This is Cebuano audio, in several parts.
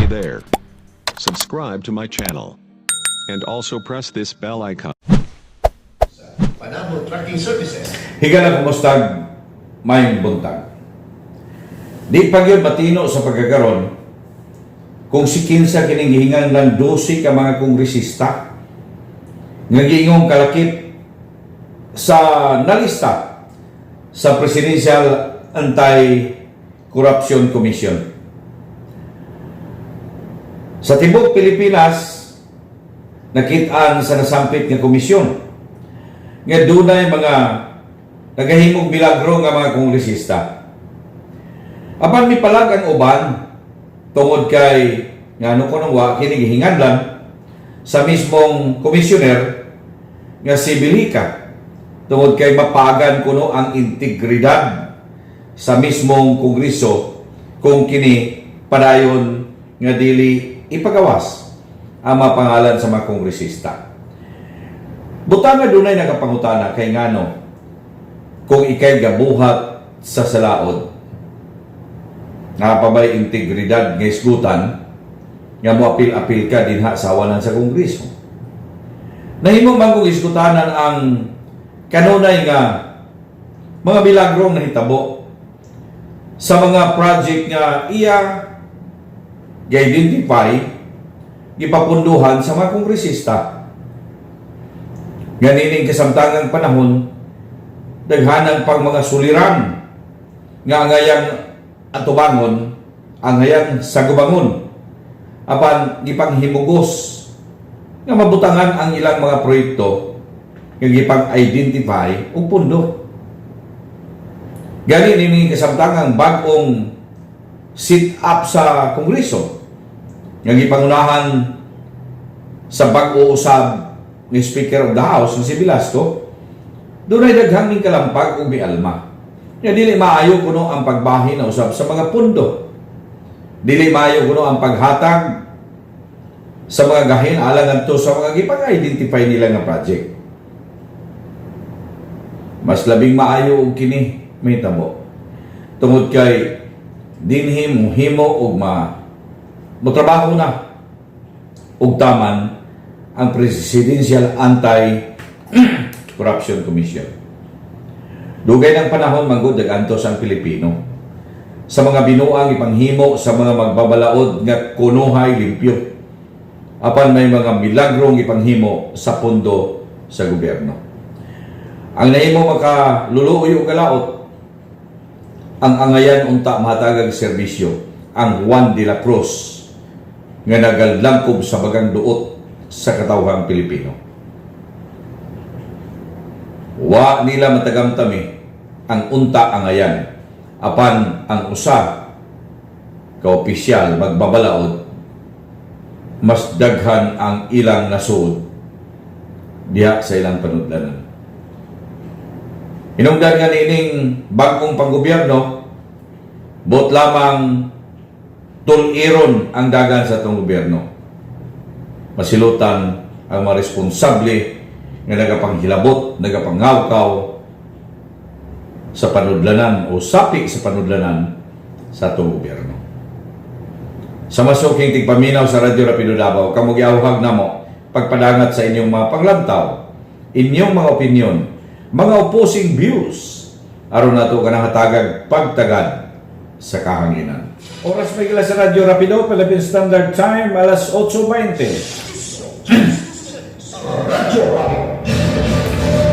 There. Subscribe to my channel. And also press this bell icon. Panabo Trucking Services. Higala, kumustag, maayong buntag. Di pa gyud matino sa pagkakaron kung si kinsa kining gihingan lang 12 ka mga kongresista nga giingong kalakip sa nalista sa Presidential Anti-Corruption Commission. Sa tibuok Pilipinas, nakit-an sa nasampit nga komisyon nga dunay mga nagahimong milagro nga mga kongresista. Apan mipalag ang uban tungod kay ngano kuno wa kini gihinganlan sa mismong komisyoner nga si Bilica tungod kay mapagan kuno ang integridad sa mismong kongreso kung kini padayon nga dili ipagawas ang mga pangalan sa mga kongresista. Buta nga dunay nagapangutana kay ngano kung ikay gabuhat sa salaod, naa pa bay integridad nga isgutan nga moapil-apil ka dinha sa awanan sa kongreso? Nahimo man kung isgutanan ang kanunay nga mga milagrong nahitabo sa mga project nga iya ga-identify, gipapunduhan sa mga kongresista. Ganining kasamtangang panahon, daghanan pang mga suliran nga angayang atubangon, angayang sagubangon. Apan gipanghimugos nga mabutangan ang ilang mga proyekto nga gipang-identify og pundo. Gani nining kasamtangang bag-ong sit up sa Kongreso nga gipangunahan sa bag-o usab ni Speaker of the House nga si Velasco, dunay daghang ning kalampag ug mialma nga dili maayo kuno ang pagbahin na usab sa mga pundo. Dili maayo kuno ang paghatag sa mga gahin alang ngadto sa mga gipang-identify nila nga project. Mas labing maayo og kini mahitabo tungod kay dinhi mohimo og ma motrabaho na og taman ang Presidential Anti-Corruption Commission. Dugay ng panahon manggod nag-antos ang Pilipino sa mga binuang ipanghimo sa mga magbabalaod nga kunuhay limpyo. Apan may mga milagrong ipanghimo sa pondo sa gobyerno. Ang nahimo makaluluoy og kalaot, ang angayan unta mahatagag serbisyo ang Juan de la Cruz nga nagalangkob sa bagang duot sa katawhang Pilipino. Wa nila matagamtami ang unta angayan, apan ang usa ka opisyal magbabalaod, mas daghan ang ilang nasuod diha sa ilang panudlanan. Hinungdan nga niining bagong panggobyerno, buot lamang tuliron ang dagan sa atong gobyerno. Masilutan ang mga responsable nga nagapanghilabot, nagapangawkaw sa panudlanan o sapi sa panudlanan sa atong gobyerno. Sa masuking tigpaminaw sa Radyo Rapido Davao, kamo giawhag namo pagpadangat sa inyong mga panglantaw, inyong mga opinion, mga opposing views, aron nato kanang hatagag pagtagad sa kahanginan. Oras may sa Radyo Rapido, Philippine Standard Time, alas 8:20. Radyo Rapido.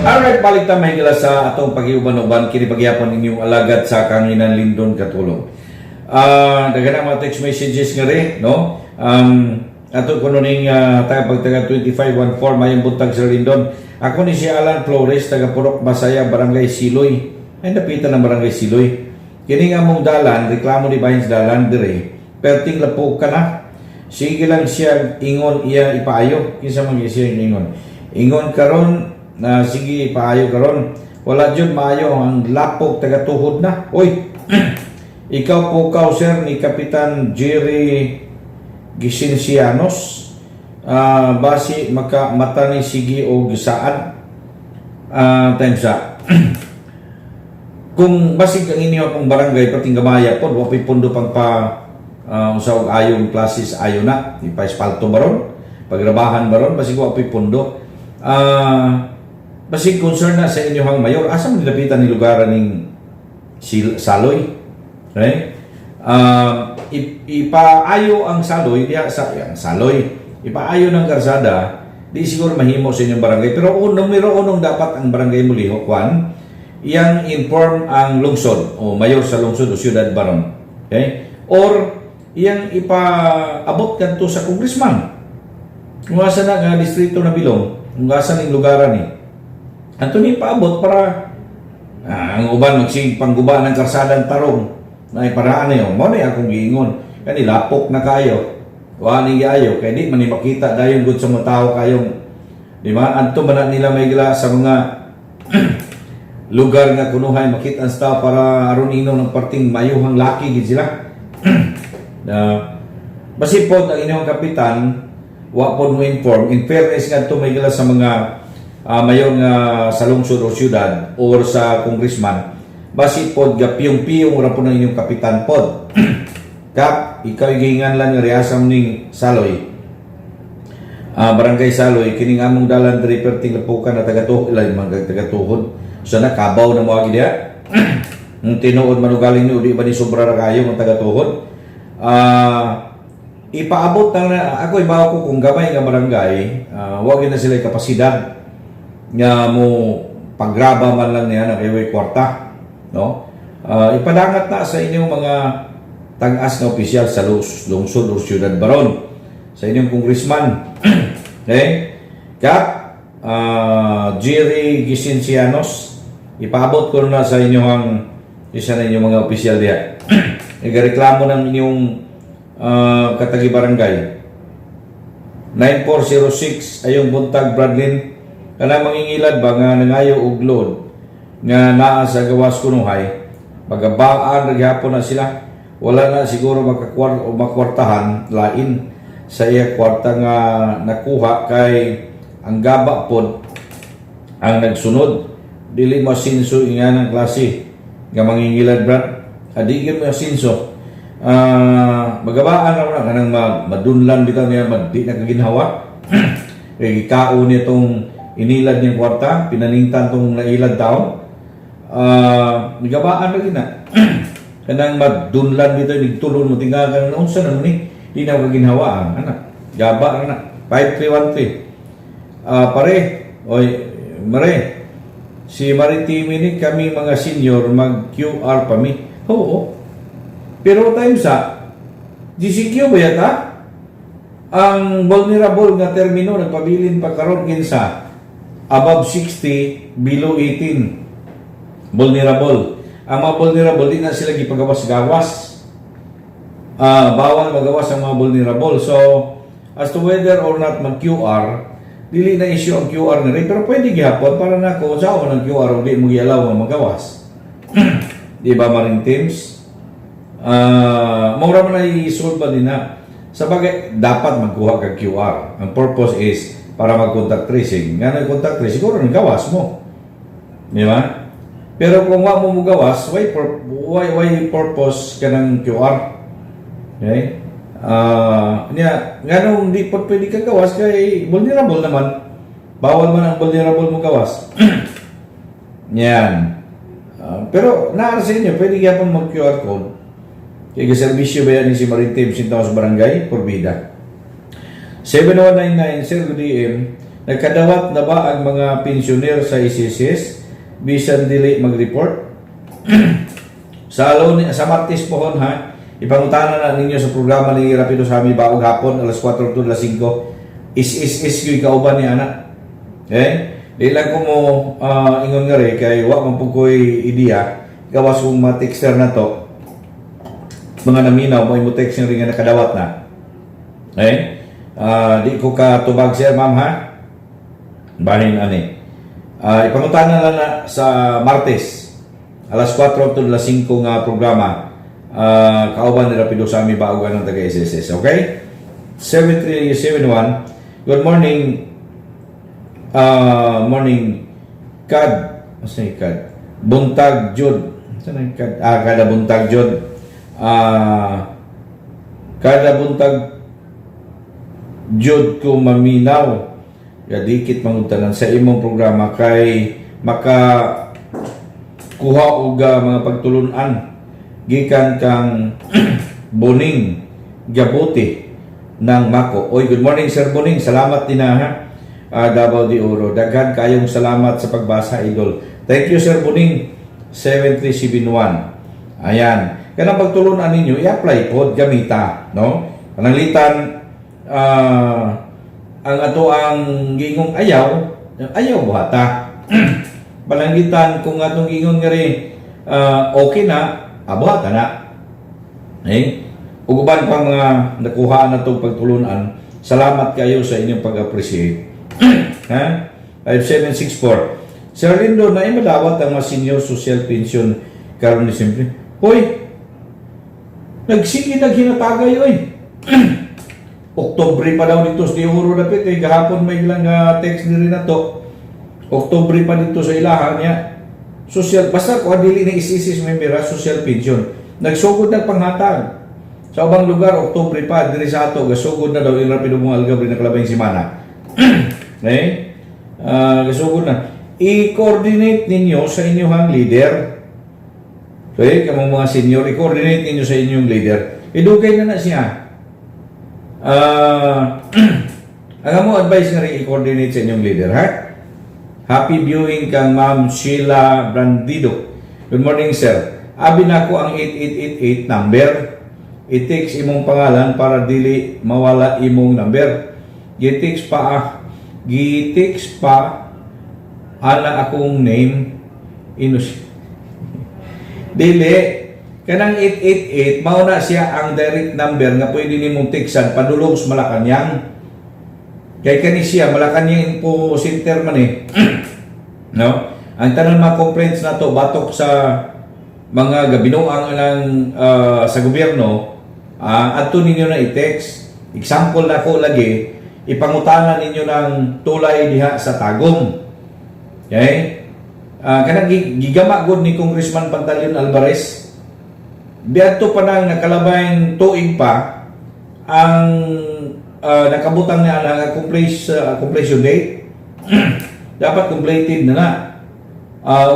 Alright, balik ta, mahigala, sa atong pag-iuban-uban kini pagyapon inyong alagad sa kanginan, Lindon Katulong. Daghan ang mga text messages nga rin, no? Ato kuno ning taga pagtaga 2514, "Mayong buntag, Sir Lindon. Ako ni si Alan Flores, taga Purok Masaya, Barangay Siloy." Ay, napitan ng Barangay Siloy. "Kini nga mong dalan, reklamo ni bahin sa dalan dire. Perting lapok ka na. Sige lang siya ingon iya ipaayo." Kinsa man siya ingon? "Ingon karon na sige ipaayo karon. Wala jud maayo ang lapok, taga tuhod na." Oy. Ikaw po kaw, sir, ni Kapitan Jerry Gisencianos. Basi maka mata ni sige og saad. Time sa kung basig ang inyo akong barangay pating gamaya po, wa po'y pundo pang pa Unsa og ayong klase sa ayo na ipa-espalto baron, pagrabahan baron, basig wa po'y pundo. Basig concern na sa inyong mayor, asa man nilapitan ni lugar ning Saloy? Okay? Ipaayo ang Saloy diha sa ang Saloy. Ipaayo ng karsada, di siguro mahimo sa inyong barangay. Pero numero unong dapat ang barangay mo lihok kwan, iyang inform ang lungsod o mayor sa lungsod o siyudad baron. Okay? Or iyang ipaabot kadto sa congressman. Kung asa na nga distrito na bilong, kung asa ning lugaran ni. Anto ni paabot para ang uban magsige pangguba ng karsadang tarong na iparaan na yun. Mao na akong giingon. Kani lapok na kayo. Wa ni giayo kay di man ni makita dayon gud sa mga tao kayong, di ba? Anto man na nila may gila sa mga lugar nga kunuhay makita ang tao para aron ino ng parting mayuhang laki gid sila. Na basi pod ang inyong kapitan wa pod mo inform. In fairness ngadto may gila sa mga mayor nga sa lungsod o syudad or sa congressman, basi pod gapiyong-piyong ra pod ang inyong kapitan pod. Kap, ikaw gihingan lang nga riyasam ning Saloy. Barangay Saloy, kining among dalan diri perting lapukan na taga-tuhod, ilay mga taga-tuhod. Sa na kabaw na mo agi diha. Ang tinuod manugaling ni di ba ni sobra ra kayo ang taga-tuhod. Ipaabot na ako ibaw ko kung gamay nga barangay, wa gyud na sila kapasidad nga mo paggraba man lang niya na kayo kwarta, no? Ipadangat na sa inyong mga tag-as na opisyal sa lungsod o siyudad baron, sa inyong congressman. Okay? Kap, Jerry Gisencianos, ipaabot ko na sa inyong ang isa na inyong mga opisyal diha. Nagareklamo ng inyong katagi barangay. 9406, ayong buntag, Bradlin. Kana mangingilad ba nga nangayo og load nga naa sa gawas kunuhay, magabaan ra gihapon na sila. Wala na siguro makakwar o makwartahan lain sa iya kwarta nga nakuha kay ang gaba pod ang nagsunod. Dili mo asinso nga ng klase nga mangingilad, Brad. Adi gyud mo asinso. Magabaan ra na kanang madunlan bitaw niya, di na kaginhawa kay gikaon niya tong inilad niyang kwarta, pinaningtan tong nailad taon. Nagabaan lagi na kanang madunlan dito, nigtulon mo tinga kanang unsa na ni, di na kaginhawa ang anak gaba ra na. 5313, pare, oy mare, si Maritime ni kami mga senior mag QR pa mi. Oo, pero time sa GCQ ba yata ang vulnerable nga termino nagpabilin pa karon, kinsa above 60, below 18 vulnerable. Ang mga vulnerable, di na sila gipagawas-gawas. Bawal magawas ang mga vulnerable. So as to whether or not mag QR, dili na issue ang QR na rin, pero pwede gihapon para na kung saan ng QR o di mo gialaw nga magawas, di ba, Maring Teams? Mura man na i-solve ba din na. Sa bagay, dapat magkuha kag QR. Ang purpose is para mag-contact tracing. Nga nag-contact tracing, siguro nagawas mo. Di ba? Pero kung wa mo mugawas, why purpose ka ng QR? Okay? Niya, nganong di po pwede ka gawas kay vulnerable naman. Bawal man ang vulnerable mo gawas. Yan. Pero naa sa inyo, pwede gyapon mag QR code. Kay serbisyo ba yan ni si Maritim Sintaos Barangay, Porbida. 7199, Sir DM, nagkadawat na ba ang mga pensioner sa SSS bisan dili mag-report? Sa Martes pohon ha, ipangutana na ninyo sa programa ni Rapido Sami baog hapon alas 4 to alas 5. Is is is yung kauban ni anak. Eh? Di lang ko mo ingon nga rin kay wa man pud ko'y ideya, gawas kong ma-texter na to mga naminaw mo imo text rin nga nakadawat na. Eh? Di ko katubag, sir, ma'am ha. Bahin ani. Ipangutana lang na sa Martes alas 4 to alas 5 nga programa, kauban ni Rapido sa ami baogan ng taga SSS. Okay? 7371. Good morning. Morning kad. Asa yung kad? Buntag jud. Asa na yung kad? Kada buntag jud. Kada buntag jud ko maminaw, gadikit mangutanan sa imong programa kay maka kuha og mga pagtulunan gikan kang Boning Gabuti ng Mako. Oy, good morning, Sir Boning. Salamat din na ha. Davao de Oro. Daghan kayong salamat sa pagbasa, idol. Thank you, Sir Boning. 7371. Ayan. Kanang pagtulunan ninyo, i-apply pod gamita, no? Pananglitan ang ato ang gingong ayaw, ayaw buhata. Pananglitan kung atong gingon nga rin, okay na, buhata na. Eh? Ug uban pang mga nakuha na itong pagtulunan, salamat kayo sa inyong pag-appreciate. Ha? 5764. Sir Lindo, na madawat ang mga senior social pension karon ni simple. Hoy, nagsige naghinatagay oy. Oktubre pa daw dito sa Oro dapit eh. Gahapon may lang text diri na to. Oktubre pa dito sa ilaha niya. Social, basta kung dili na isisis may mira, social pension. Nagsugod ng panghatag. Sa ubang lugar, Oktubre pa, diri sa ato, gasugod na daw, ila pinubong algabri na kalabing simana. Eh? Gasugod na. I-coordinate ninyo sa inyong leader. Okay, kamong mga senior, i-coordinate ninyo sa inyong leader. Idugay na na siya. Ang amo advice nga rin, i-coordinate sa inyong leader, ha? Happy viewing kang Ma'am Sheila Brandido. Good morning, sir. Abi na ko ang 8888 number. I-text imong pangalan para dili mawala imong number. Gi-text pa ah. Gi-text pa ana akong name inus. Dili kanang 888 mao na siya ang direct number nga pwede nimong textan padulong sa Malacañang. Kay kani siya Malacañang Info Center man eh. No? Ang tanan mga complaints nato batok sa mga gabinuang ng sa gobyerno, adto ninyo na i-text. Example na ko lagi, ipangutana ninyo ng tulay diha sa Tagum. Okay? Kanang gigama gud ni Congressman Pantaleon Alvarez. Biadto pa nang nakalabayng tuig pa ang nakabutang niya ang completion date. Dapat completed na na.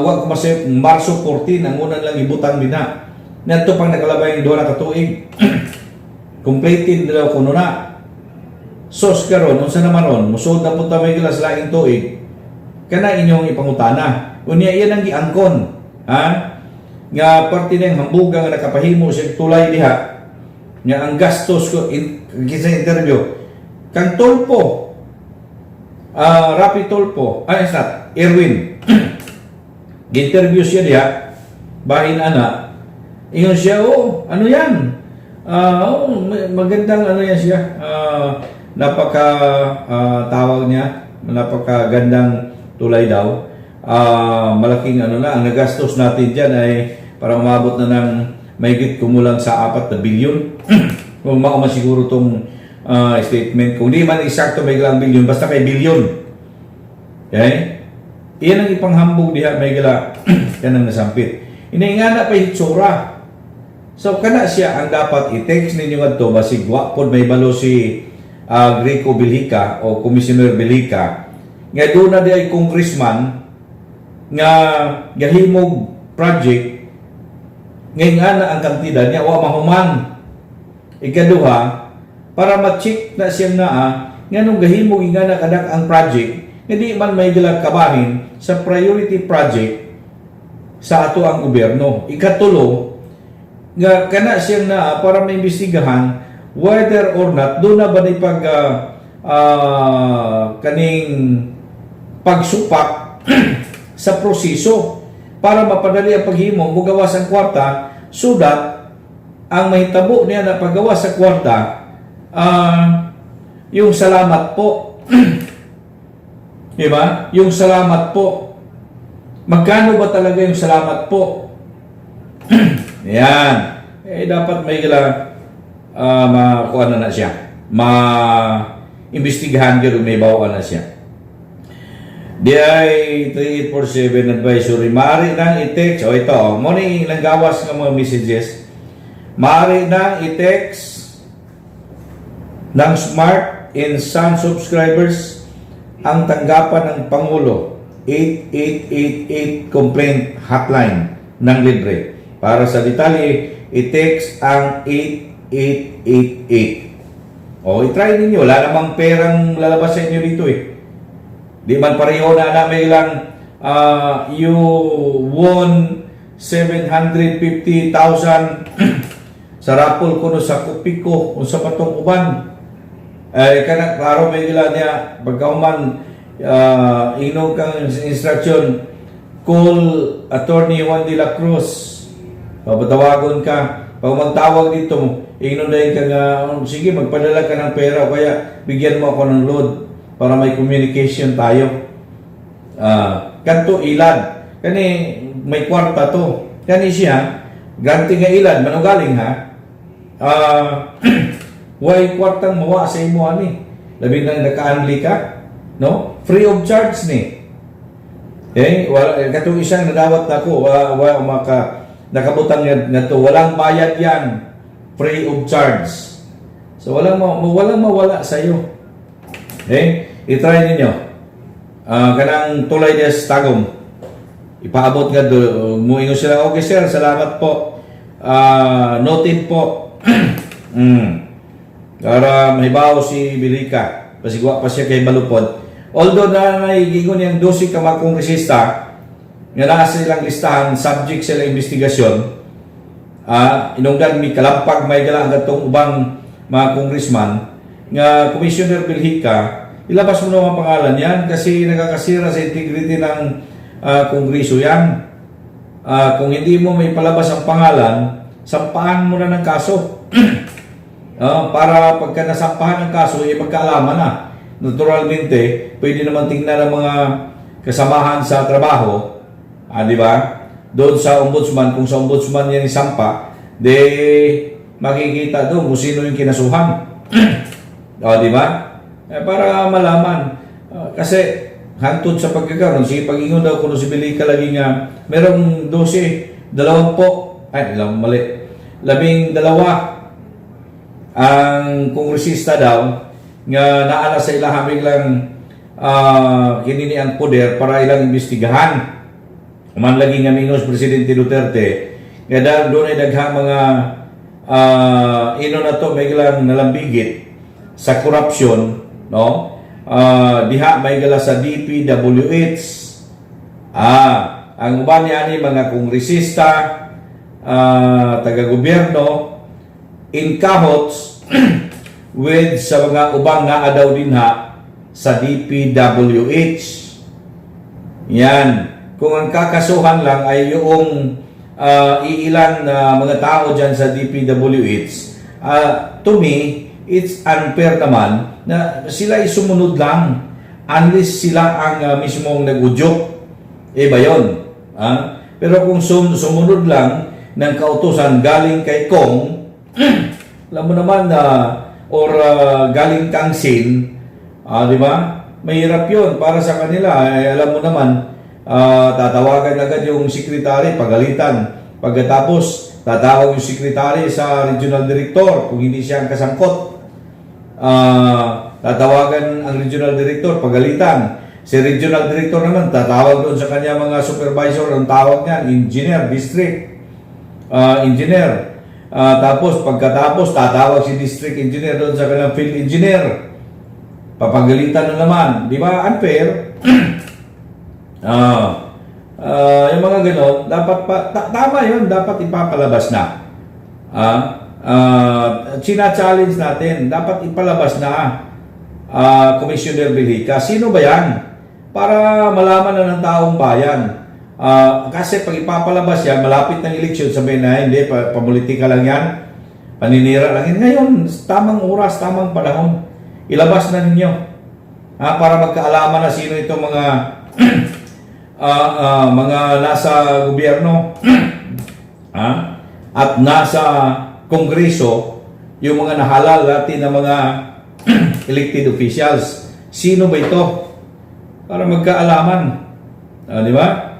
Wag ko masayop, Marso 14 ang unang lang ibutang din na. Niadto pang nakalabay 2 na ka tuig. Completed na daw kuno na. Sos karon unsa naman ron, musuod na punta may gilas laing tuig. Kana inyong ipangutana. Unya iyan ang giangkon. Ha? Nga parte ng hambuga nga nakapahimo siya tulay diha. Nga ang gastos ko in, sa interview kang Tulfo, Rapi Tulfo, ay it's not, Erwin. Gi-interview siya diha, bahin ana. Ingon siya, "Oh, ano yan? Oh, magandang ano yan siya. Napaka tawag niya, napakagandang tulay daw. Malaking ano na, ang nagastos natin dyan ay para umabot na ng mahigit kumulang sa 4 na bilyon." Kung mao man siguro tong statement. Kung di man eksakto may ilang bilyon, basta kay bilyon. Okay? Iyan ang ipanghambog diha may gala kanang nasampit. Inaingana pa hitsura. So kana siya ang dapat i-text ninyo ngadto basig wa pod may balo si Greco Belgica o Commissioner Belgica nga doon na di ay congressman nga gahimog project ngayon nga na ang kantidad niya wa mahuman. Ikaduha, para ma-check na siyang naa nga nung gahimog nga na kadak ang project nga di man may gilang kabahin sa priority project sa ato ang gobyerno. Ikatulo, nga kana siyang naa para maimbestigahan whether or not doon na ba ni pag kaning pagsupak sa proseso para mapadali ang paghimo mugawas ang kwarta so that ang mahitabo niya na paggawas sa kwarta, yung salamat po, di ba? Yung salamat po, magkano ba talaga yung salamat po? Yan eh, dapat may gila makuha na na siya, ma imbestigahan gyud, may bawaan na siya. DI 3847 advisory, maaari nang i-text, o ito, oh, mo ni ilang gawas nga mga messages, maaari nang i-text Ng Smart and Sun subscribers ang tanggapan ng Pangulo 8888 complaint hotline ng libre. Para sa detalye, i-text ang 8888. O, i-try ninyo. Wala namang perang lalabas sa inyo dito eh. Di man pareho na na may ilang you won 750,000 sa raffle kuno sa Kopiko, unsa pa tong uban. Eh kana klaro may ila niya pagkahuman ingnon kang instruction, call Attorney Juan de la Cruz. Papatawagon ka. Pag magtawag dito, ingnon dahil ka nga, "Oh, sige, magpadala ka ng pera o kaya bigyan mo ako ng load para may communication tayo." Ah, kanto ilad. Kani may kwarta to. Kani siya, ganti nga ilad, manugaling ha. Ah, way kwartang mawa sa imo ani. Labi nang naka-unli ka, no? Free of charge ni. Okay? Wala katong isang nadawat nako, wa, wa maka nakabutang nga ngadto, walang bayad yan. Free of charge. So walang mawala sa iyo. Okay? I-try ninyo. Ah, kanang tulay des Tagum. Ipaabot nga do, muingon sila, "Okay sir, salamat po. Ah, noted po." Para mahibaw si Belgica. Pasigwa pa siya kay Balupod. Although na naigingon niyang 12 ka mga kongresista nga naa sa ilang listahan, subject sila investigasyon, inungdan mi kalampag may gala ang katong ubang mga congressman nga, "Commissioner Belgica, ilabas mo na ang pangalan yan kasi nakakasira sa integrity ng kongreso yan. Kung hindi mo may palabas ang pangalan, sampahan mo na ng kaso." Para pagka nasampahan ng kaso, eh, magkaalaman na. Naturalmente, pwede naman tingnan ng mga kasamahan sa trabaho, di ba? Doon sa ombudsman, kung sa ombudsman yan isampa, de makikita doon kung sino yung kinasuhan. Di ba? Eh, para malaman. Kasi hantod sa pagkakaroon, sige, pag-ingon daw kuno si Belgica lagi nga, merong 12, 20, ay, ilang mali, 12 ang kongresista daw nga naa na sa ilahang biglang kinini ang poder para ilang imbestigahan. Man lagi nga mingos Presidente Duterte nga dahil doon ay daghang mga ino na to may ilang nalambigit sa korupsyon, no? Diha may gala sa DPWH. Ang uban niya ni mga kongresista, taga-gobyerno in cahoots with sa mga ubang naa daw dinha sa DPWH. Yan. Kung ang kakasuhan lang ay yung iilan na mga tao dyan sa DPWH, to me, it's unfair naman na sila ay sumunod lang unless sila ang mismong nag-udyok. Iba yun. Ah? Pero kung sumunod lang ng kautusan galing kay Kong, alam mo naman na or galing kang Sin, di ba? Mahirap 'yun para sa kanila. Eh, alam mo naman, tatawagan agad yung secretary, pagalitan. Pagkatapos, tatawag yung secretary sa regional director kung hindi siya ang kasangkot. Tatawagan ang regional director, pagalitan. Si regional director naman, tatawag doon sa kanya mga supervisor, ang tawag niyan, engineer, district engineer. Tapos, pagkatapos, tatawag si district engineer doon sa kanyang field engineer. Papagalitan na naman. Di ba? Unfair. Yung mga ganon, dapat pa, tama yun, dapat ipapalabas na. Sina-challenge natin, dapat ipalabas na, Commissioner Belgica. Sino ba yan? Para malaman na ng taong bayan. Kasi pag ipapalabas yan, malapit ng eleksyon, sabihin na hindi, pamulitika lang yan, paninira lang yan. Ngayon, tamang oras, tamang panahon, ilabas na ninyo. Para magkaalaman na sino itong mga mga nasa gobyerno at nasa kongreso, yung mga nahalal natin na mga elected officials. Sino ba ito? Para magkaalaman. Di ba?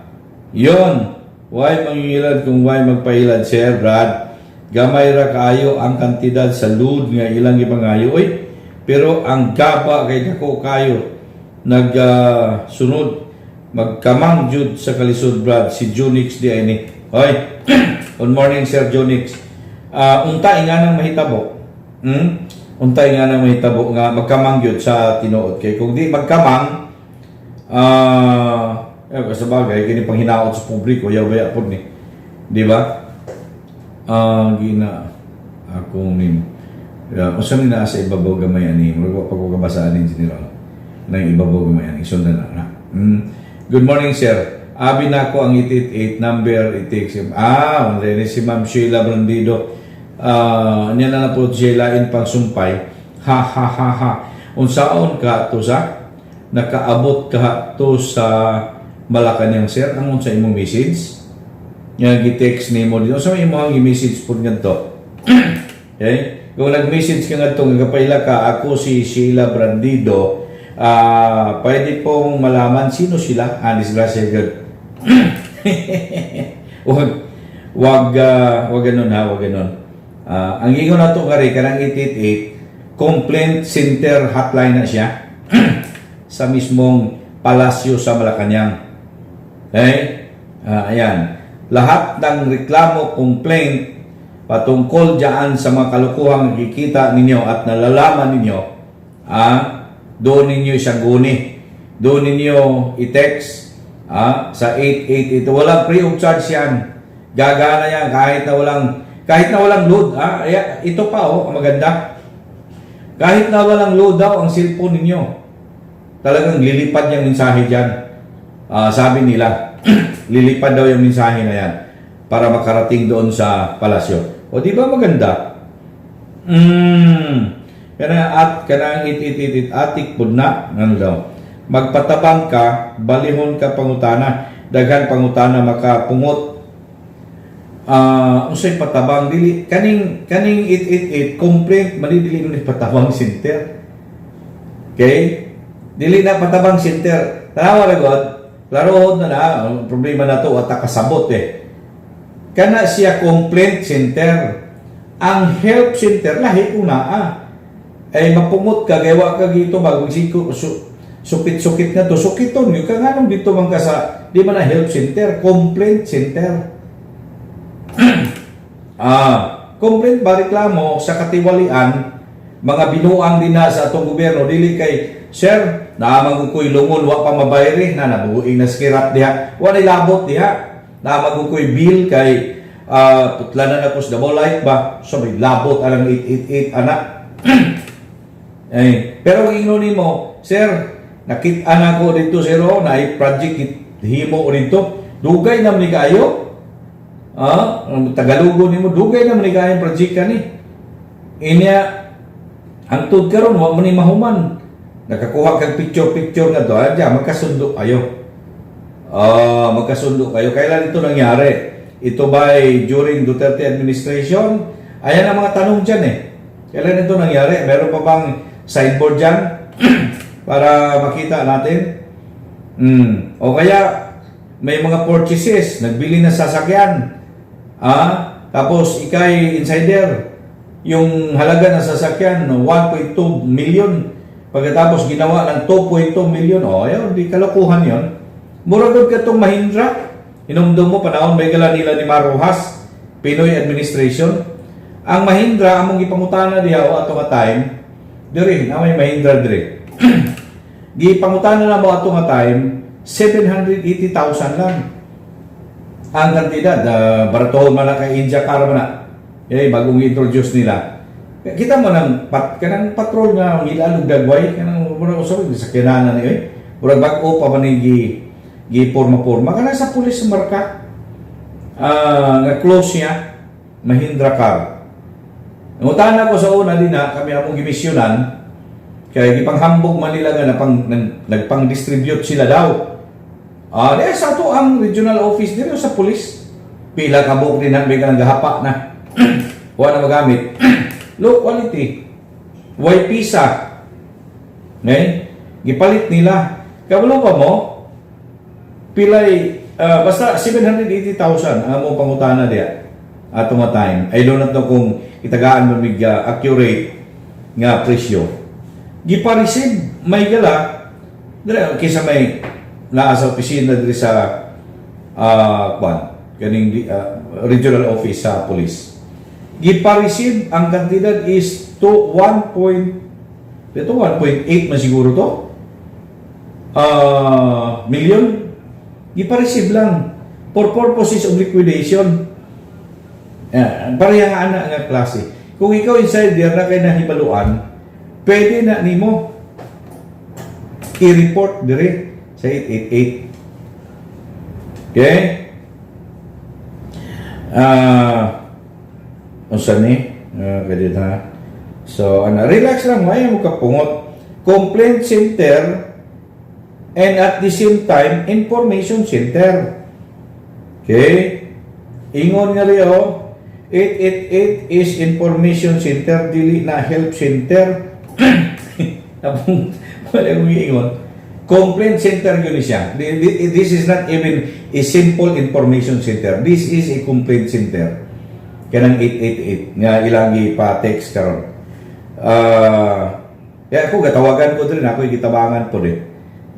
Yon. Why mangingilad kung why magpailad, Sir Brad? Gamay ra kaayo ang kantidad sa load nga ilang gipangayo. Uy, Pero ang gaba kay dako kayo nagsunod magkamang jud sa kalisod, Brad. Si Junix di ay ni. Hoy, good morning, Sir Junix. Unta nga nang mahitabo. Untay nga nang mahitabo nga magkamang gyud sa tinuod kay kung di magkamang, sa bagay kini panghinaot sa publiko, yaw baya pod ni. Di ba? Gina akong nim. Ya, unsa ni naa sa ibabaw gamay ani? Murag wa pa ko kabasa ani, General. Nang ibabaw gamay ani, sundan na na. Good morning, sir. Abi na ko ang 888 number, it takes him. Ni si Ma'am Sheila Brandido. Niya na na po Sheila in pangsumpay. Ha ha ha ha. Unsaon ka to sa nakaabot ka to sa Malacanang, sir, ang unsa imong message? Nga gi-text nimo dito. Unsa may imong gi-message pud ngadto? Okay? Kung nag-message ka ngadto nga kapaila ka, "Ako si Sheila Brandido, pwede pong malaman sino sila?" Ah, disgrasya gud. Wag ganun ha, wag ganun. Ang ingon nato kari kanang 888 complaint center hotline na siya sa mismong palasyo sa Malacanang. Okay? Ayan. Lahat ng reklamo, complaint patungkol diyan sa mga kalukuhang nakikita ninyo at nalalaman ninyo, doon ninyo isaguni. Doon ninyo i-text sa 888. Walang free of charge yan. Gagana yan kahit na walang load. Ito pa oh, ang maganda. Kahit na walang load daw ang cellphone ninyo, talagang lilipad yung mensahe dyan. Sabi nila, lilipad daw yung mensahe na yan para makarating doon sa palasyo. O di ba maganda? Kana at kanang it it it, it atik pud na ano daw. Magpatabang ka, balihon ka pangutana, daghan pangutana makapungot. Unsay patabang? Dili kaning 888 complaint man, dili ni patabang center. Okay? Dili na patabang center. Tanawa ra god, klarohon na na ang problema na to at kasabot eh. Kana siya complaint center. Ang help center lahi una ah. Ay mapungot ka kay wa ka gito mag su, sukit-sukit nga to, sukiton gyud ka nganong dito man ka sa di man na help center, complaint center. Complaint ba, reklamo sa katiwalian, mga binuang din na sa atong gobyerno, dili kay, "Sir, naa ko'y lungon wa pa mabayri," na nabuing na skirat diha, wa nay labot diha. "Naa ko'y bill kay putlanan ako sa Davao Light ba," so may labot alang 888 ana. Eh, pero ingon nimo, "Sir, nakita na ko dito, sir, oh, na project himo dito. Dugay na man ni kaayo." Ang Tagalogo nimo, "Dugay na man ni kaayo project kani. Inya hangtod karon wa man ni mahuman." Nakakuha kag picture-picture nga to, adya magkasundo kayo. Magkasundo kayo. Kailan ito nangyari? Ito ba ay during Duterte administration? Ayan ang mga tanong dyan eh. Kailan ito nangyari? Meron pa bang signboard dyan para makita natin? O kaya, may mga purchases, nagbili ng sasakyan. Tapos ikay insider. Yung halaga ng sasakyan, 1.2 million. Pagkatapos ginawa ng 2.2 million, oh, ayun, di kalokohan yon. Mura gud katong Mahindra. Hinumdum mo, panahon may gala nila ni Mar Roxas, PNoy administration. Ang Mahindra, among gipangutana diha o ato nga time, diri, na may Mahindra diri. Gipangutana na mo ato nga time, 780,000 lang ang kantidad. Baratuhon man na kay India car man na. Eh, bagong introduce nila. Kita mo nang kanang patrol nga ngilalog dagway kanang murag usab sa kinana ni eh. Murag bag-o pa man ni gi gi porma-porma kana sa pulis sa marka. Nga close niya Mahindra car. Nangutana ko sa una din na kami among gimisyonan kay gipanghambog man nila nga nagpang-distribute sila daw. Di sa ato ang regional office dito sa pulis. Pila ka buok din na may kanang gahapa na. Wa na magamit. Low quality. Way pisa. Ngay, gipalit nila. Kabalo pa mo, pilay, basta 780,000 ang among pangutana diya ato nga time. I don't know kung itagaan mo mig accurate nga presyo. Gipa-receive may gala dire kaysa may naa sa opisina diri sa kwan kaning regional office sa police. Gipa-receive, ang kantidad is to 1 point ito, 1.8 man siguro to million. Gipa-receive lang for purposes of liquidation. Pareha ana nga klase. Kung ikaw insider na kay nahibaluan, pwede na nimo i-report dire sa 888. Okay? Unsa ni? Pwede na. So, ana, relax lang, ayaw mo kapungot. Complaint center and at the same time, information center. Okay? Ingon nga Leo, 888 is information center, dili na help center. Tapos, wala kong iingon. Complaint center yun siya. This is not even a simple information center. This is a complaint center. Kanang 888 nga ilang ipa-text karon. Kaya ako gatawagan ko din, ako gitabangan po din.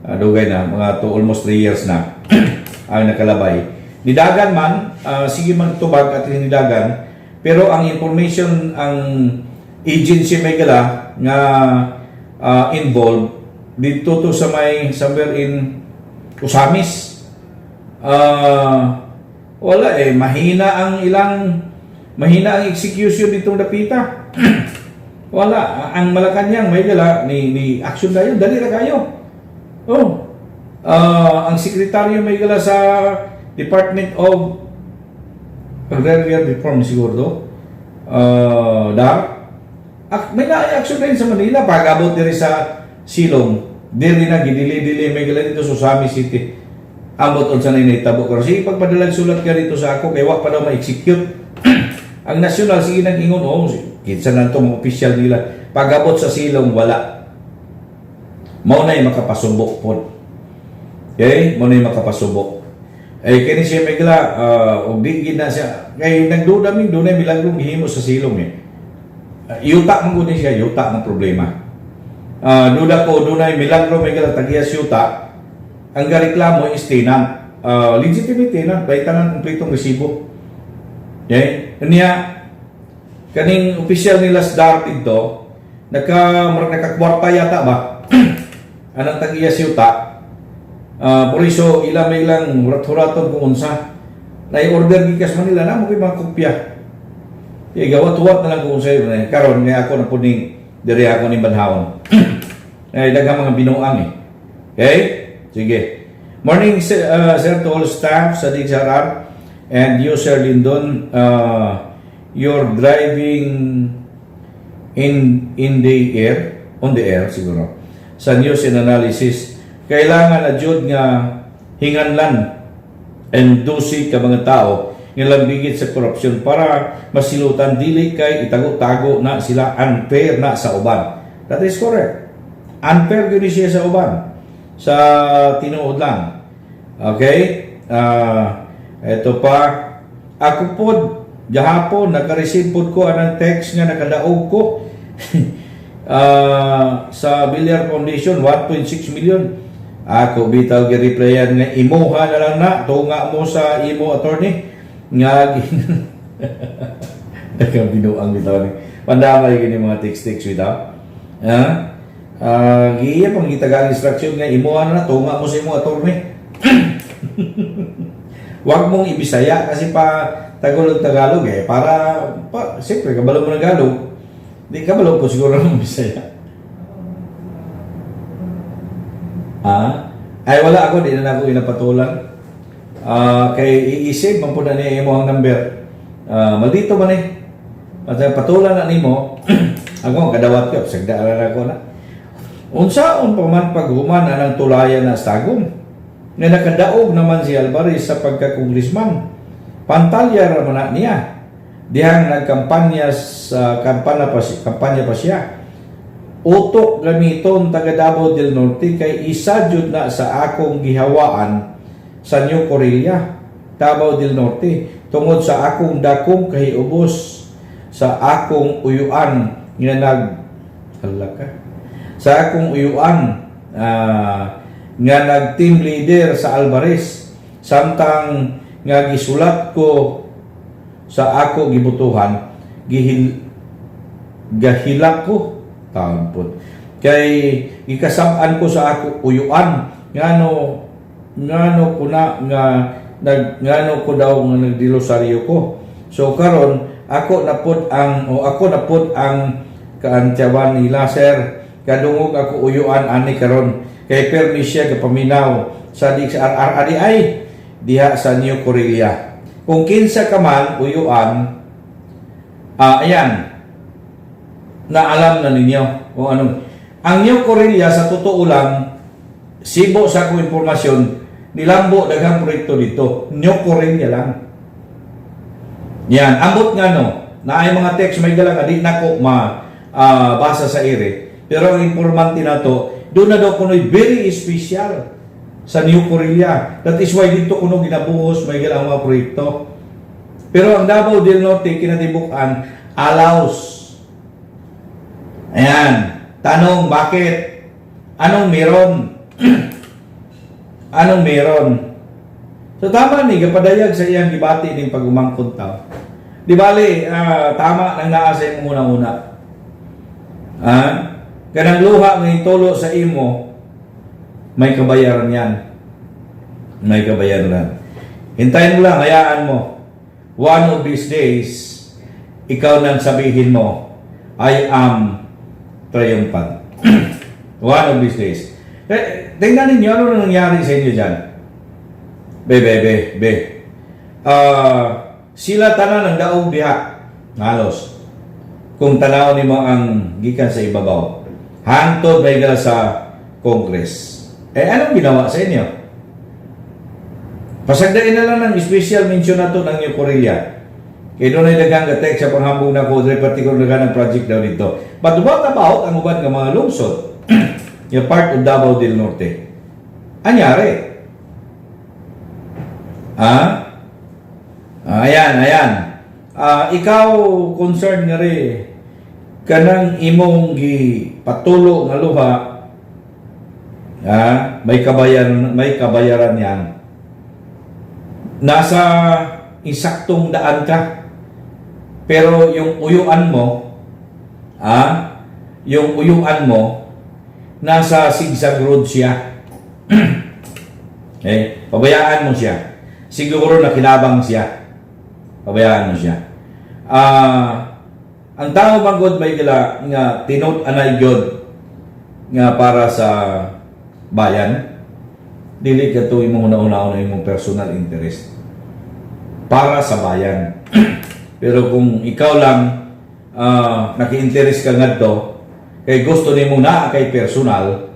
Dugay na, mga to almost 3 years na ang nakalabay. Nidagan man, sige man tubag at nidagan, pero ang information, ang agency may gala nga involved dito to sa may somewhere in Ozamiz. Wala eh, mahina ang execution ditong dapita. Wala, ang Malacanang may dala ni action na yun, dali ra kayo. Oh. Ang sekretaryo may gala sa Department of Agrarian Reform siguro to. DAR. May na-action na yun sa Manila pag abot diri sa Silong. Diri na gidili-dili may gala dito sa Ozamiz City. Ambot unsa na nahitabo karon. Sige, pagpadalag sulat ka dito sa ako kay wa pa daw ma-execute. Ang national sige nag ingon, oh, kinsa na to mga opisyal nila. Pag abot sa Silong, wala. Mao na makapasubo pod. Okay? Mao na makapasubo. Eh kini siya may gala og di gid na siya kay nagduda mi dunay milagrong gihimo sa Silong eh. Yuta man gud ni siya, yuta ang problema. Duda ko dunay milagro may gala tagiyas yuta. Ang gareklamo is tenant. Legitimate tenant, bay tanan kumpletong resibo. Okay? Niya kaning opisyal nila sa DAR dito, naka murag nakakwarta yata ba? Anang tag-iya yuta. Por iso ila may ilang hurat-huraton kung unsa. Na-order gikas Manila na mo kay mga kopya. Kaya gawat-huwat na lang kung unsa yun. Eh. Karon nga ako na puning diri ako ning banhawon. Ay daghang mga binuang eh. Okay? Sige. Morning, sir, sir, to all staff sa DXRR and you, Sir Lindon. You're driving in the air, on the air siguro. Sa news and analysis, kailangan na jud nga hinganlan and dusi ka mga tao nga lambigit sa korupsyon para masilutan, dili kay itago-tago na sila, unfair na sa uban. That is correct. Unfair gyud ni siya sa uban. Sa tinuod lang. Okay? Ito pa. Ako pod, gahapon, naka-receive pod ko anang text nga nakadaog ko sa Villar Foundation, 1.6 million. Ako bitaw gi-replyan nga imuha na lang na, tunga mo sa imo attorney nga nakabinuang bitaw ni. Pandamay gini mga text-text bitaw. Ha? Giya pang gitagaan instruction nga imuha na, tunga mo sa imo attorney. Wag mong ibisaya kasi pa Tagalog Tagalog eh para pa siyempre kabalo mo ng Tagalog. Di kabalo po siguro ng Bisaya. Ah? Ay wala ako, di na ako inapatulan. Kay i-save man po na niya imo ang number. Maldito man eh. At patulan na nimo, ako kadawat ko, sagdaan ako na. Unsaon pa man paghuman anang tulayan na sa Tagum? Nga nakadaog naman si Alvarez sa pagka-congressman. Pantalya ra man na niya. Dihang nagkampanya sa kampanya pa siya. Utok gamiton taga Davao del Norte kay isa jud na sa akong gihawaan sa New Corella, Davao del Norte, tungod sa akong dakong kahiubos sa akong uyuan nga nag hala ka. Sa akong uyuan nga nag-team leader sa Alvarez, samtang nga gisulat ko sa ako gibutuhan, gihil gahilak ko taon kay gikasab-an ko sa ako uyuan ngano ngano ko na nga nag ngano ko daw nga nagdilosaryo ko. So karon ako na pod ang o ako na pod ang kaantyawan nila, sir. Kadungog ako uyuan ani karon kay permi siya gapaminaw sa di sa RRADI diha sa New Corella. Kung kinsa ka man uyuan, ayan na, alam na ninyo kung anong ang New Corella. Sa totoo lang, sibo sa akong impormasyon, nilambo daghang proyekto dito New Corella lang yan. Ambot nga no na ay mga text may dala nga di nako ma basa sa ire, pero ang informante nato doon na daw kuno'y very special sa New Corella. That is why dito kuno ginabuhos may ang mga proyekto. Pero ang Davao del Norte, kinatibuk-an, allows. Ayan. Tanong, bakit? Anong meron? Anong meron? So tama ni, gapadayag sa iyang gibati ning pag-umangkon tao. Di bali, tama nang naa sa imong una-una. Ah, kanang luha nga itulo sa imo, may kabayaran yan. May kabayaran. Hintayin mo lang, hayaan mo. One of these days, ikaw nang sabihin mo, "I am triumphant." One of these days. Eh, tingnan ninyo, ano na nangyari sa inyo dyan? Be, be, be, be. Sila tanan ang daog diha. Halos. Kung tanaw nimo ang gikan sa ibabaw. Hangtod may sa Congress. Eh, anong ginawa sa inyo? Pasagdain na lang ng special mention na to ng New Corella. Kaya doon ay daghang gatek sa panghambog na ko, dre particular daghang ng project daw dito. But what about ang uban nga mga lungsod? Yung part of Davao del Norte. Anyari? Ah? Ah, ayan, ayan. Ikaw concerned nga ri kanang imong gipatulo nga luha, may kabayaran yan. Nasa insaktong daan ka. Pero yung uyuan mo, nasa zigzag road siya. Eh, pabayaan mo siya. Siguro nakinabang siya. Pabayaan mo siya. Ang tao man gud may gila nga tinud anay gyud nga para sa bayan, dili ka to imong una-una imong personal interest, para sa bayan. Pero kung ikaw lang naki-interest ka ngadto kay gusto nimo na kay personal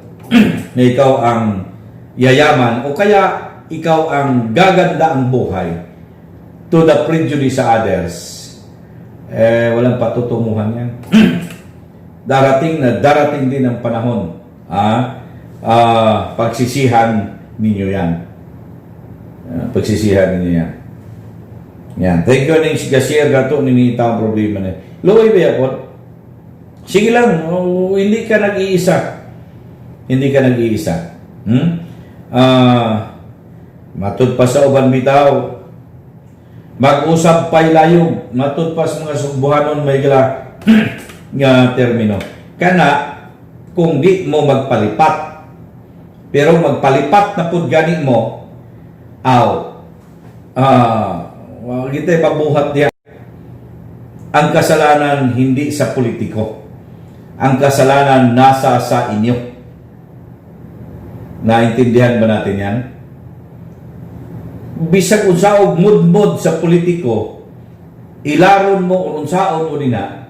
na ikaw ang yayaman o kaya ikaw ang gaganda ang buhay to the prejudice sa others, eh, walang patutunguhan yan. Darating na darating din ang panahon, pagsisihan ninyo yan. Pagsisihan ninyo yan. Yan. Thank you ning ga-share gato ni ang problema ni. Luoy ba yapon? Sige lang, oh, hindi ka nag-iisa. Hindi ka nag-iisa. Matud pa sa uban bitaw. Mag-usab pa'y layog. Matud pa sa mga Sugbuhanon may gila nga termino. Kana kung di mo magpalipat. Pero magpalipat na pud gani mo, aw, wa kita pabuhat diha. Ang kasalanan hindi sa politiko. Ang kasalanan nasa sa inyo. Naintindihan ba natin yan? Bisag unsaog mudmod sa politiko, ilaron mo o unsaon mo nina,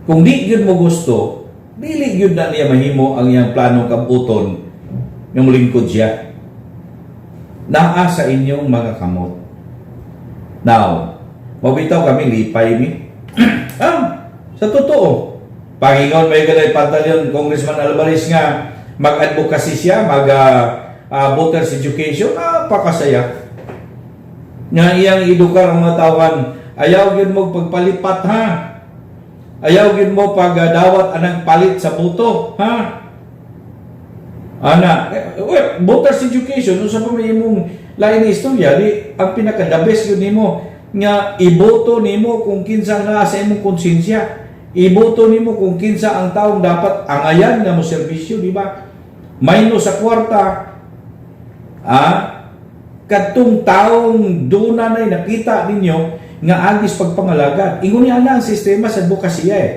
kung di gyud mo gusto, dili gyud na niya mahimo ang iyang plano kabuton nga molingkod siya. Naa sa inyong mga kamot. Now, mabitaw kami, lipay mi. Sa totoo. Pangingon may galay Pantaleon, Congressman Alvarez nga mag-advocacy siya, mag voters education, napakasaya. Nga iyang edukar ang mga tawan, ayaw gyud mo pagpalipat ha. Ayaw gyud mo pagdawat anang palit sa boto, ha? Ana, well, voters education, unsa pa may imong lain na istorya, di ang pinaka the best yun nimo nga iboto nimo kung kinsa ang naa sa imong konsensya. Iboto nimo kung kinsa ang taong dapat angayan nga mo serbisyo, di ba? Minus sa kwarta, kadtong taong duna na'y nakita ninyo nga agis pagpangalagad. Ingon niya na ang sistema sa advokasya eh.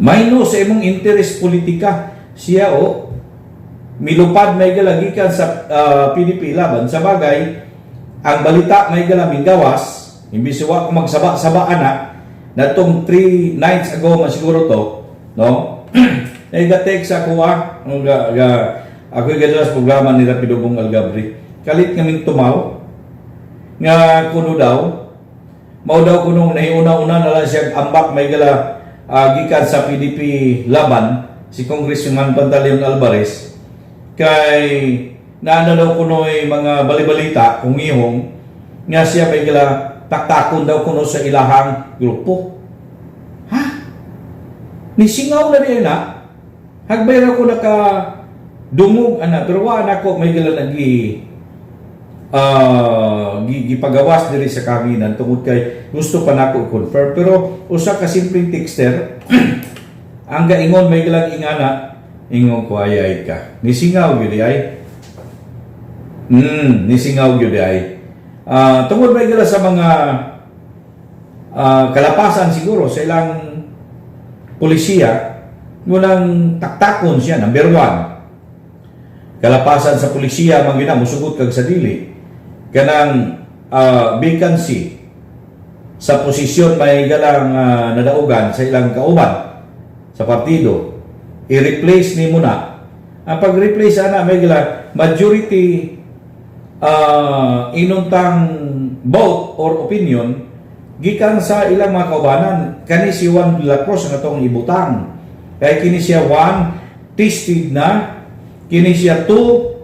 Minus sa imong interest politika siya o milupad may galagikan sa PDP Laban. Sa bagay, ang balita may galaming gawas, imbis wa ko magsaba-saba ana natong 3 nights ago man siguro to, no? Ay ga-text ako ah, ang ga, ga, ako gadala sa programa ni Rapido Bong Algabri. Kalit nga tumaw nga kuno daw mao daw kunong nahiuna-una na lang siya ambak may gala gikan sa PDP Laban si Congressman Pantaleon Alvarez kay naana daw kuno'y mga balibalita kung ihong nga siya may gala taktakon daw kuno sa ilahang grupo. Ha? Nisingaw na rin na. Hagbay ra ko naka dungog ana, pero wa na ko may gala nagi gipagawas diri sa kaginan tungod kay gusto pa nako i-confirm, pero usa ka simpleng texter ang gaingon may galang ingana. Ingon ko, ay ay ka, nisingaw gyud ay nisingaw gyud ay tungod may gala sa mga kalapasan siguro sa ilang polisiya, walang taktakon siya. Number one, kalapasan sa polisiya man gyud na musugot kag sa dili kanang vacancy sa posisyon may galang nadaugan sa ilang kauban sa partido, i-replace nimo na. Ang pag-replace ana may gala majority inuntang vote or opinion gikan sa ilang mga kaubanan, kani si Juan de la Cruz ang atong ibutang kay kini siya, one, tested na kini siya, two,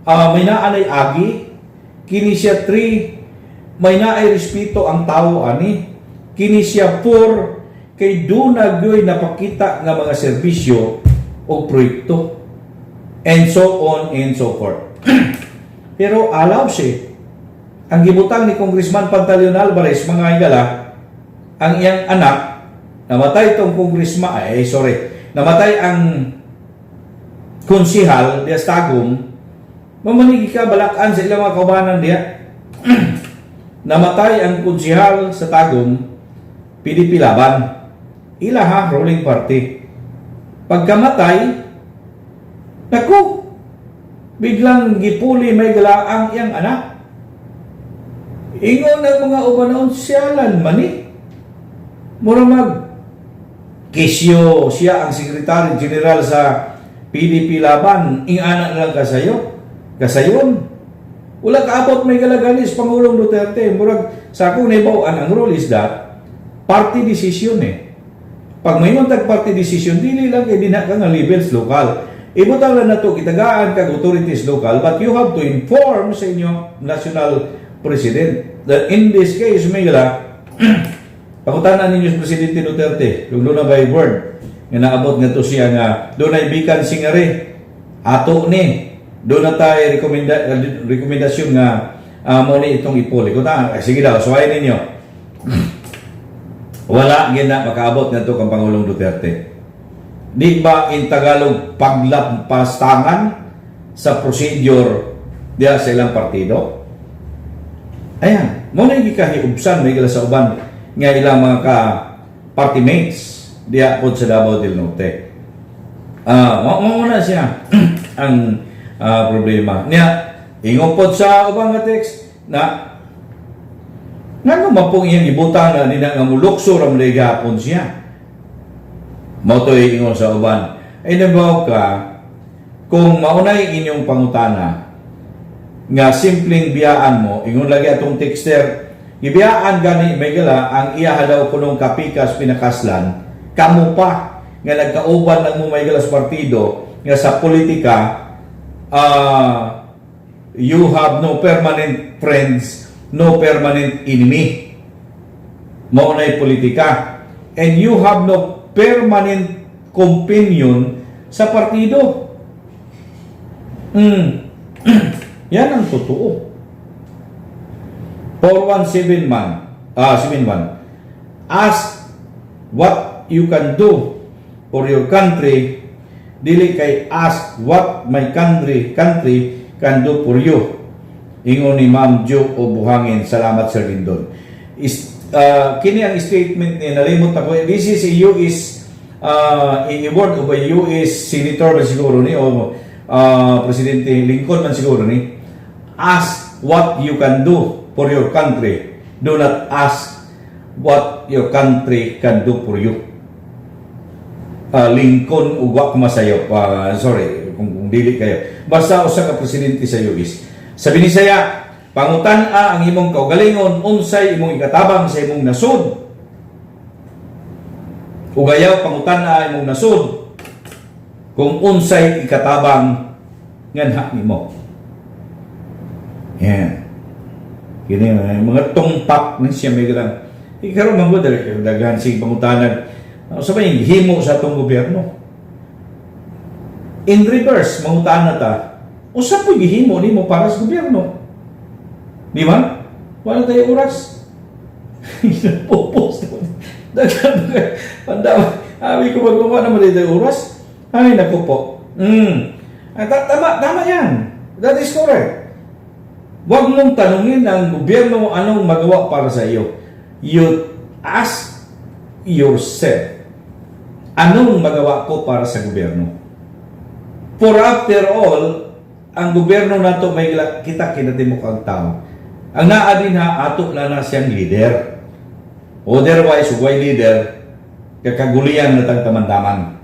may naanay agi kini siya, three, may naay respeto ang tao ani kini siya, four, kay duna gyoy napakita nga mga serbisyo o proyekto, and so on and so forth. Pero alaw siya ang gibutang ni Congressman Pantaleon Alvarez, mga higala, ang iyang anak. Namatay itong congressman, ay sorry, namatay ang konsihal diya sa Tagum, mamanigi ka balakan sa ilang mga kaubanan diya. Namatay ang konsihal sa Tagum, PDP Laban. Ila ha, ruling party. Pagkamatay, naku, biglang gipuli may gala ang iyang anak. Ingon ang mga uban, siyalan man eh. Mura mag kesyo siya ang Secretary General sa PDP Laban, ingana na lang kasayo. Kasayon. Wala kaabot may galaganis Pangulong Duterte. Murag sa akong nahibaw-an, ang rule is that party decision eh. Pag may tag party decision, dili lang kay dinha ka nga levels local. Ibutang lang nato gitagaan kag authorities local, but you have to inform sa inyo national president. That in this case, may gala, pangutana ninyo sa Presidente Duterte, kung doon na by word, nga naabot nga to siya nga, doon ay vacancy nga rin, ato ni, doon na tayo rekomendasyon nga mo ni itong ipuli. Kung ta, eh, sige daw, suwayin ninyo. Wala gina makaabot nga to kang Pangulong Duterte. Di ba in Tagalog paglampastangan sa procedure diya sa ilang partido? Ayan, mo na gikahiubsan may gala sa uban nga ilang mga ka party mates diya pod sa Davao del Norte. Ah, mo na siya ang problema. Niya, ingon pod sa ubang nga text na ngano mapong iyang ibutang na nina nga mulukso ra man gihapon siya. Mao to'y ingon sa uban. Ay nabaw ka kung maunay inyong pangutana nga simpleng biyaan mo, ingon lagi atong texter, gibiyaan gani may gala ang iya daw kunong kapikas pinakaslan, kamo pa nga nagkauban lang mo may gala sa partido nga sa politika you have no permanent friends, no permanent enemy. Mao na'y politika. And you have no permanent companion sa partido. Yan ang totoo. 417 man, 71. Ask what you can do for your country, dili kay ask what my country can do for you. Ingon ni Ma'am Jo o Buhangin. Salamat, Sir Lindon. Kini ang statement ni, nalimot ako. This is a US a word of a US senator ba siguro ni o Presidente Lincoln man siguro ni. Ask what you can do for your country. Do not ask what your country can do for you. Lincoln ug wa ko masayo. Sorry kung dili kayo. Basta usa ka presidente sa US. Sa Binisaya, pangutan-a ang imong kaugalingon unsay imong ikatabang sa imong nasod. Ug ayaw pangutan-a imong nasod kung unsay ikatabang nganha nimo. Yan. Kini mga tumpak ni siya may galang. Ikaroon man ko dali daghan sig pangutanan. Sa may himo sa atong gobyerno. In reverse, mangutana ta, unsa po gihimo nimo para sa gobyerno? Di ba? Wala tayo oras. Popost. Daghan panda. Abi ko magkuha naman tayo oras. Ay, naku po. Ay, tama, tama yan. That is correct. Huwag mong tanungin ang gobyerno anong magawa para sa iyo. You ask yourself, anong magawa ko para sa gobyerno? For after all, ang gobyerno nato may kita kinatimok ang tao. Ang naa din ha, ato na na siyang leader. Otherwise, ug way leader, kakagulian na tang taman-taman.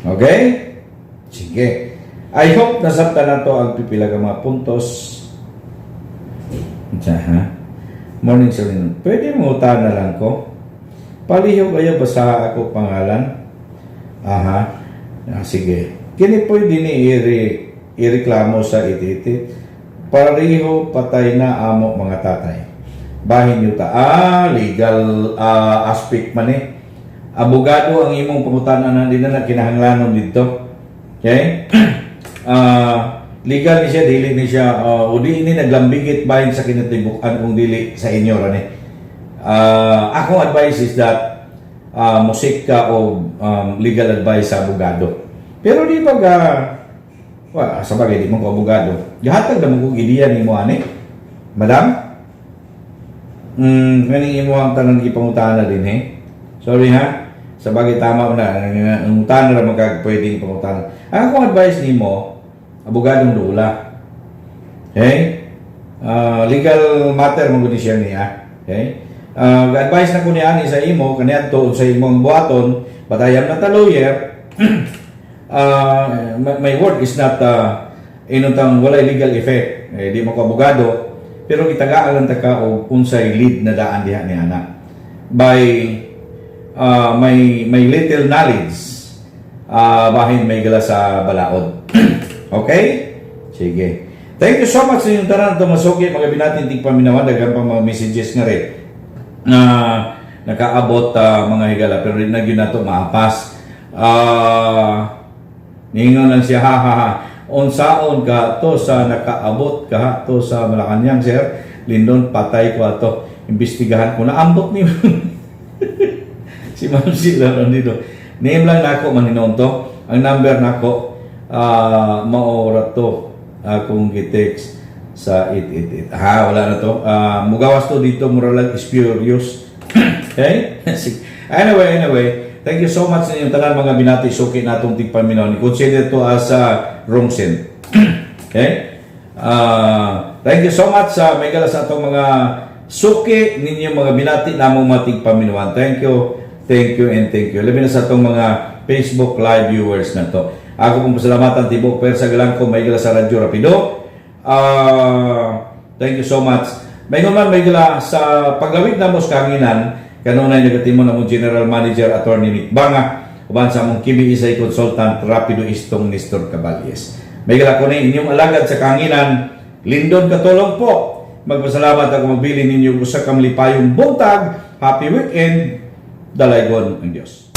Okay? Sige. I hope nasabtan nato ang pipila ka mga puntos. Unsa ha? Morning, sir. Pwede mo na lang ko? Palihog ayo basa ako pangalan. Aha. Ah, sige. Kini pwede ni ireklamo sa ititi. Pareho patay na amo mga tatay. Bahin yuta. Ah, legal aspect man eh. Abogado ang imong pangutana na di na kinahanglanon dito. Okay? Legal ni siya, dili ni siya, o di ini naglambigit bahin sa kinatibukan kung dili sa inyo ra ni. Akong advice is that mo-seek ka o legal advice sa abogado. Pero di ba ga, well, sa bagay, di mo ko abogado. Gahatag na mo kong ideya nimo ani. Madam? Nganing imo ang tanang gipangutana din eh. Sorry ha. Sa bagay tama na, ang utana ra magkag pwedeng pangutana. Ang akong advice nimo, abogadong dula. Okay? Legal matter mo gud siya niya. Okay? Advice na ko ni ani sa imo kaniadto sa imong buhaton, but I am not a lawyer. My word is not inuntang walay legal effect. Eh, di mo ko abogado, pero gitagaan lang ta ka og unsay lead na daan diha ni ana. By my little knowledge, bahin may gala sa balaod. Okay? Sige. Thank you so much sa inyong tanan tumasuki mga binatin tigpaminawan. Daghan pang mga messages nga rin na nakaabot, mga higala, pero di na gyud nato maapas. Ningon lang siya, "Ha ha ha. Unsaon ka to sa nakaabot ka to sa Malacanang, Sir Lindon, patay ko ato. Imbestigahan ko na." Ambot ni si Ma'am Sheila nandito. Name lang nako man hinuon to. Ang number nako maora to akong gi-text sa 888. Ha, wala na to. Mugawas to dito, mura lang spurious. Okay? Anyway, thank you so much sa inyong tanan mga binati suki natong tigpaminaw. Consider to as wrong send. Okay? Thank you so much sa may gala sa atong mga suki ninyong mga binati namong mga tigpaminawan. Thank you, thank you, and thank you. Labi na sa atong mga Facebook live viewers na to. Ako pong pasalamatan tibok Persa Galangko may gala sa Radyo Rapido. Thank you so much. May man may gala sa paglawig na mo sa kahanginan, kanunay nagatimon na mo General Manager Attorney Nick Banga uban sa among KBSI Consultant Rapido Istong Nestor Caballes. May gala ko ni inyong alagad sa kahanginan, Lindon Katulong po. Magpasalamat ako, magbili ninyo usa ka malipayong buntag. Happy weekend. Dalaygon ang Dios.